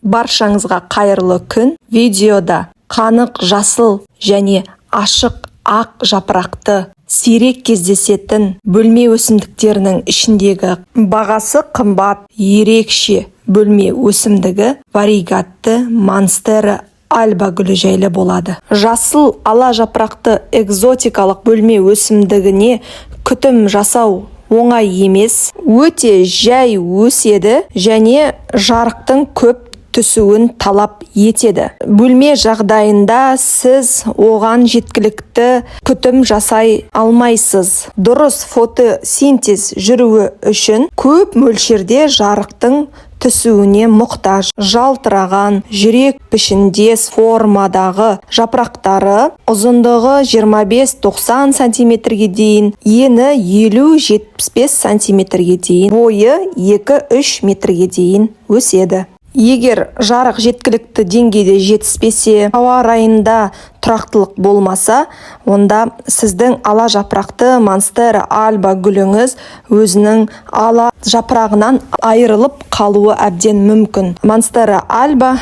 Баршаңызға қайырлы күн! Видеода қанық жасыл және ашық ақ жапырақты, сирек кездесетін бөлме өсімдіктерінің ішіндегі бағасы қымбат, ерекше бөлме өсімдігі варигатты монстера альба гүлі жайлы болады. Жасыл ала жапырақты экзотикалық бөлме өсімдігіне күтім жасау оңай емес, өте жай өседі және жарықтың көп түсуін талап етеді. Бөлме жағдайында сіз оған жеткілікті күтім жасай алмайсыз. Дұрыс фотосинтез жүруі үшін көп мөлшерде жарықтың түсуіне мұқтаж. Жалтыраған жүрек пішіндес формадағы жапырақтары ұзындығы 25-90 сантиметрге дейін, ені 50-75 сантиметрге дейін, бойы 2-3 метрге дейін өседі. Егер жарық жеткілікті деңгейде жетіспесе, ауа райында тұрақтылық болмаса, онда сіздің ала жапырақты монстера альба гүліңіз өзінің ала жапырағынан айырылып қалуы әбден мүмкін. Монстера альба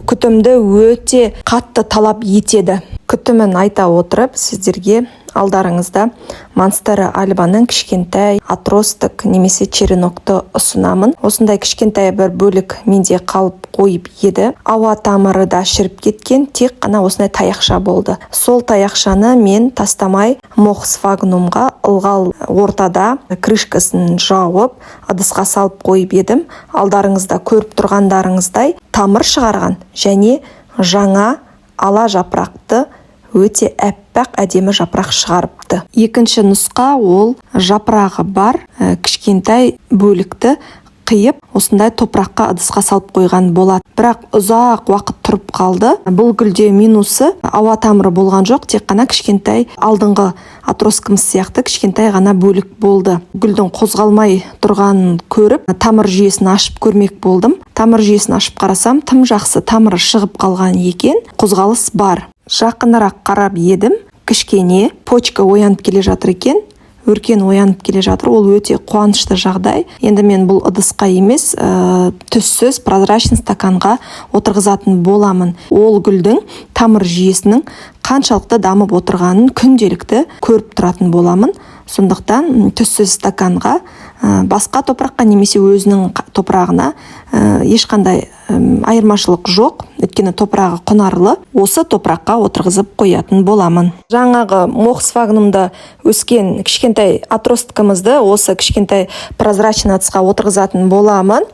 күтімді өте қатты талап етеді. Күтімін айта отырып, сіздерге алдарыңызда монстера альбаның кішкентай отросток немесе черенокты ұсынамын. Осындай кішкентай бір бөлік менде қалып қойып еді. Ауа тамыры да шіріп кеткен, тек қана осындай таяқша болды. Сол таяқшаны мен тастамай, мох сфагнумға ылғал ортада крышкасын жауып, ыдысқа салып қойып едім. Алдарыңызда көріп тұрғандарыңыздай, тамыр шығарған және жаңа ала жапырақты, өте әппақ әдемі жапырақ шығарыпты. Екінші нұсқа: ол жапырағы бар кішкентай бөлікті қиып, осындай топыраққа, ыдысқа салып қойған болады. Бірақ ұзақ уақыт тұрып қалды. Бұл гүлде минусы: ауа тамыры болған жоқ, тек қана кішкентай, алдыңғы отросткымыз сияқты кішкентай ғана бөлік болды. Гүлдің қозғалмай тұрғанын көріп, тамыр жүйесін ашып көрмек болдым. Тамыр жүйесін ашып қарасам, тым жақсы тамыры шығып қалған екен, қозғалыс бар. Жақынырақ қарап едім, кішкене почка оянып келе жатыр екен, өркен оянып келе жатыр. Ол өте қуанышты жағдай. Енді мен бұл ыдысқа емес, түссіз прозрачный стаканға отырғызатын боламын. Ол гүлдің тамыр жүйесінің қаншалықты дамып отырғанын күнделікті көріп тұратын боламын. Сондықтан түссіз стаканға, басқа топыраққа немесе өзінің топырағына ешқандай айырмашылық жоқ, өйткені топырағы құнарлы. Осы топыраққа отырғызып қоятын боламын. Жаңағы мох сфагнумда өскен кішкентай отросткымызды осы кішкентай прозрачный ыдысқа отырғызатын боламын.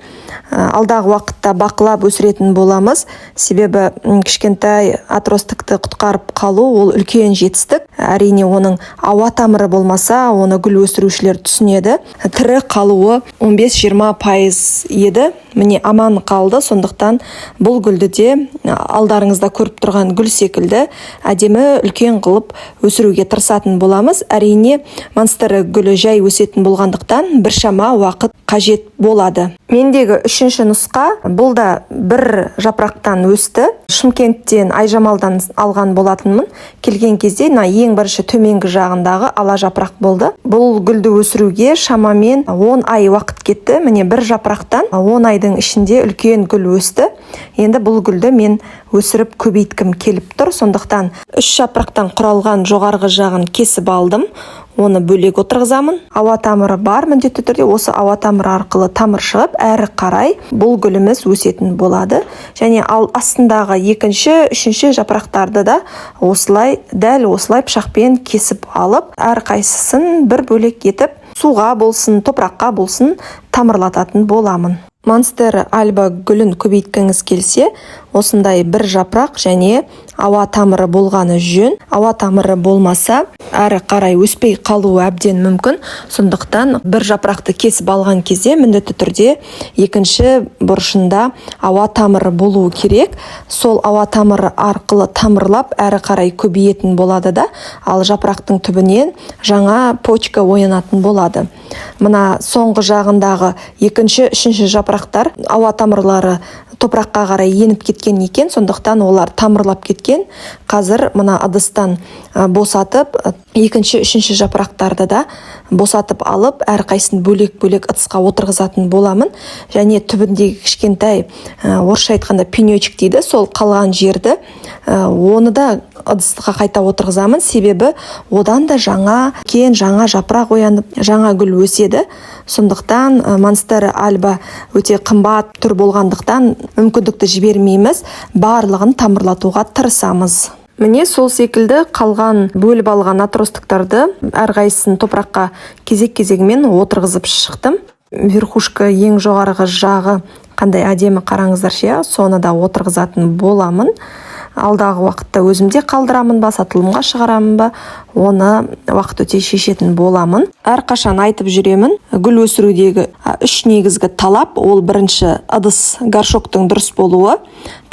Алдағы уақытта бақылап өсіретін боламыз, себебі кішкентай отростокты құтқарып қалу — ол үлкен жетістік. Әрине, оның ауа тамыры болмаса, оны гүл өсірушілер түсінеді, тірі қалуы 15-20% еді. Міне, аман қалды. Сондықтан бұл гүлді де алдарыңызда көріп тұрған гүл секілді әдемі, үлкен қылып өсіруге тырысатын боламыз. Әрине, монстера гүлі жай өсетін болғандықтан, біршама уақыт қажет болады. Мендегі үшінші нұсқа: бұл да бір жапырақтан өсті. Шымкенттен, Айжамалдан алған болатынмын. Келген кезде мына ең бірінші төменгі жағындағы ала жапырақ болды. Бұл гүлді өсіруге шамамен 10 ай уақыт кетті. Міне, бір жапырақтан 10 айдың ішінде үлкен гүл өсті. Енді бұл гүлді мен өсіріп көбейткім келіп тұр. Сондықтан үш жапырақтан құралған жоғарғы жағын кесіп алдым, оны бөлек отырғызамын. Ауа тамыры бар міндетті түрде. Осы ауа тамыры арқылы тамыр шығып, әрі қарай бұл гүліміз өсетін болады. Және ал астындағы екінші, үшінші жапырақтарды да осылай, дәл осылай пышақпен кесіп алып, әрқайсысын бір бөлек етіп, суға болсын, топыраққа болсын тамырлататын боламын. Монстера альба гүлін көбейткіңіз келсе, осындай бір жапырақ және ауа тамыры болғаны жөн. Ауа тамыры болмаса, әрі қарай өспей қалуы әбден мүмкін. Сондықтан бір жапырақты кесіп алған кезде міндетті түрде екінші бұрышында ауа тамыры болуы керек. Сол ауа тамыры арқылы тамырлап, әрі қарай көбейетін болады да, ал жапырақтың түбінен жаңа почка оянатын болады. Мына соңғы жағындағы екінші, үшінші жапырақтарды да осылай кесіп, Жапырақтар, ауа тамырлары топыраққа қарай еніп кеткен екен, сондықтан олар тамырлап кеткен. Қазір мына ыдыстан босатып, екінші, үшінші жапырақтарды да босатып алып, әрқайсысын бөлек-бөлек ыдысқа отырғызатын боламын. Және түбіндегі кішкентай, орысша айтқанда пенечек дейді, сол қалған жерді, оны да ыдысқа қайта отырғызамын, себебі одан да жаңа кен, жаңа жапырақ оянып, жаңа гүл өседі. Сондықтан Монстера альба өте қымбат түр болғандықтан, мүмкіндікті жібермейміз, барлығын тамырлатуға тырысамыз. Міне, сол секілді қалған бөліп алған отросток тарды әрқайсысын топыраққа кезек-кезегімен отырғызып шықтым. Верхушка, ең жоғарғы жағы қандай әдемі, қараңыздаршы, иә. Соны да отырғызатын боламын. Алдағы уақытта өзімде қалдырамын ба, сатылымға шығарамын ба, оны уақыт өте шешетін боламын. Әрқашан айтып жүремін, гүл өсірудегі үш негізгі талап: ол бірінші ыдыс, горшок тың дұрыс болуы,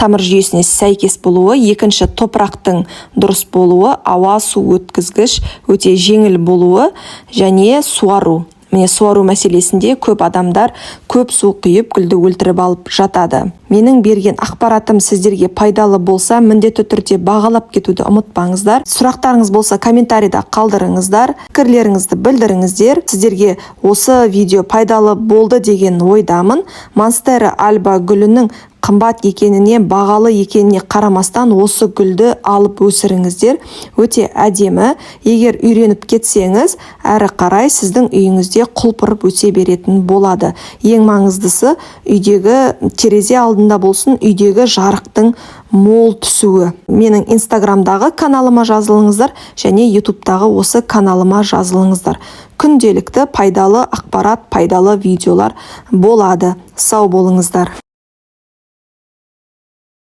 тамыр жүйесіне сәйкес болуы; екінші топырақтың дұрыс болуы, ауа, су өткізгіш, өте жеңіл болуы; және суару. Міне, суару мәселесінде көп адамдар көп су құйып, гүлді өлтіріп алып жатады. Менің берген ақпаратым сіздерге пайдалы болса, міндетті түрде бағалап кетуді ұмытпаңыздар. Сұрақтарыңыз болса, комментарийда қалдырыңыздар, пікірлеріңізді білдіріңіздер. Сіздерге осы видео пайдалы болды деген ойдамын. Монстера альба гүлінің қымбат екеніне, бағалы екеніне қарамастан, осы гүлді алып өсіріңіздер, өте әдемі. Егер үйреніп кетсеңіз, әрі қарай сіздің үйіңізде құлпырып өсе беретін болады. Ең маңыздысы, үйдегі терезе алдында болсын, үйдегі жарықтың мол түсуі. Менің Инстаграмдағы каналыма жазылыңыздар және Ютубтағы осы каналыма жазылыңыздар. Күнделікті пайдалы ақпарат, пайдалы видеолар болады. Сау болыңыздар.